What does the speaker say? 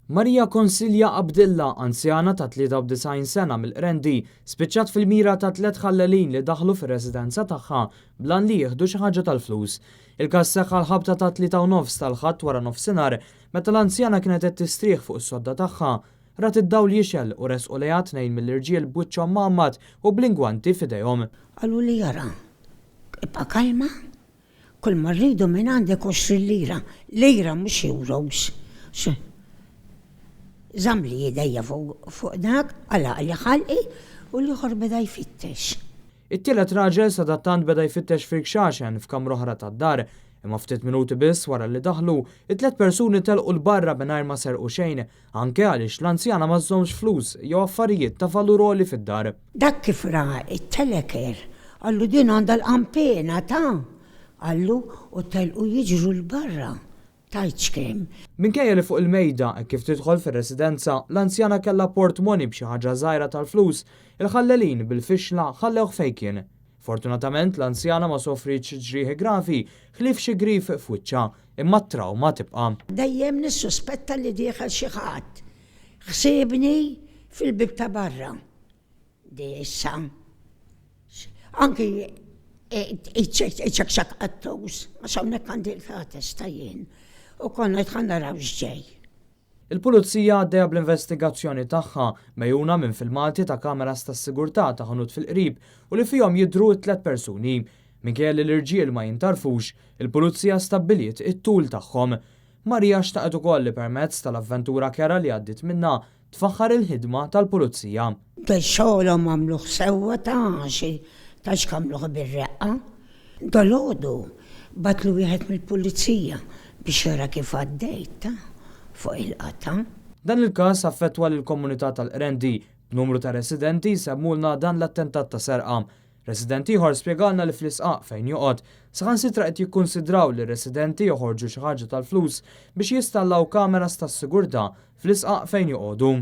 Maria Consilia Abdilla, anzjana ta' 93 sena mill-Qrendi, spiċċat fil-mira ta' tlett ħallelin li daħlu fir-residenza tagħha bl-għan li jieħdu xi ħaġa tal-flus. Il-każ seħħ għall-ħabta tat-tlieta u nofs tal-Ħadd wara nofsinhar meta l-anzjana kienet qed tistrieħ fuq is-sodda tagħha. Rat id-dawl jixgħel u resqu lejha tnejn mill-irġiel b'wiċċhom mgħammad u bl-ingwanti f'idejhom. Qaluli ara, ibqa' kalma Kull ma rridu mingħandek 20 lira, lira mhux euros. Żammli idejja fuq dak, għalaqli ħalqi u l-ieħor beda jfittex. It-tielet raġel sadattant beda jfittex fil-kxaxen f'kamra oħra tad-dar, imma ftit minuti biss wara li daħlu, it-tlett persuni telqu 'l barra mingħajr ma serqu xejn, anke għaliex l-anzjana ma żżommx flus jew affarijiet ta' valur għoli fid-dar. Dak kif ra t-teleker, qallu din għandha l-qanpiena ta'! qallu u telqu jiġru 'l barra. Tgħidx kemm. Minkejja li fuq il-mejda, hekk kif tidħol fir-residenza, l-anzjana kellha portmoni b'xi ħaġa żgħira tal-flus, il-ħallelin bil-fixla ħallewh fejn kien. Fortunatament l-anzjana ma sofrietx ġrieħi gravi, ħlief xi grif f'wiċċha, imma t-trawma tibqa'. Dejjem nissuspetta li dieħel xi ħadd. Ħsiebni fil-bieb ta' barra. Di issa. Anki iċ-ċekċek qattus, għax hawnhekk għandi l-kates ta' jien. U konna qed ħa naraw x'ġej. Il-Pulizija għaddejja bl-investigazzjoni tagħha, megħjuna minn filmati ta' kameras tas-sigurtà ta' ħanut fil-qrib u li fihom jidhru t-tlett persuni. Minkejja li l-irġiel ma jintgħarfux, il-Pulizija stabbiliet it-tul tagħhom. Maria xtaqet ukoll li permezz tal-avventura kerha li għaddiet minnha, tfaħħar il-ħidma tal-Pulizija. Xogħolhom għamluh sewwa ta' għax ta' x'għamluh bir-reqqa. Dalgħodu bagħatlu wieħed mill-pulizija biex jara kif għaddejt ta' fuq il-qatgħa. Dan il-każ affettwa lill-komunità tal-Qrendi, b'numru ta' residenti jsemmulna dan l-attentat ta' serqa. Resident ieħor spjegalna li fl-isqaq fejn joqgħod, saħansitra qed jikkunsidraw li r-residenti joħorġu xi ħaġa tal-flus biex jistallaw kameras tas-sigurtà fl-isqaq fejn joqogħdu.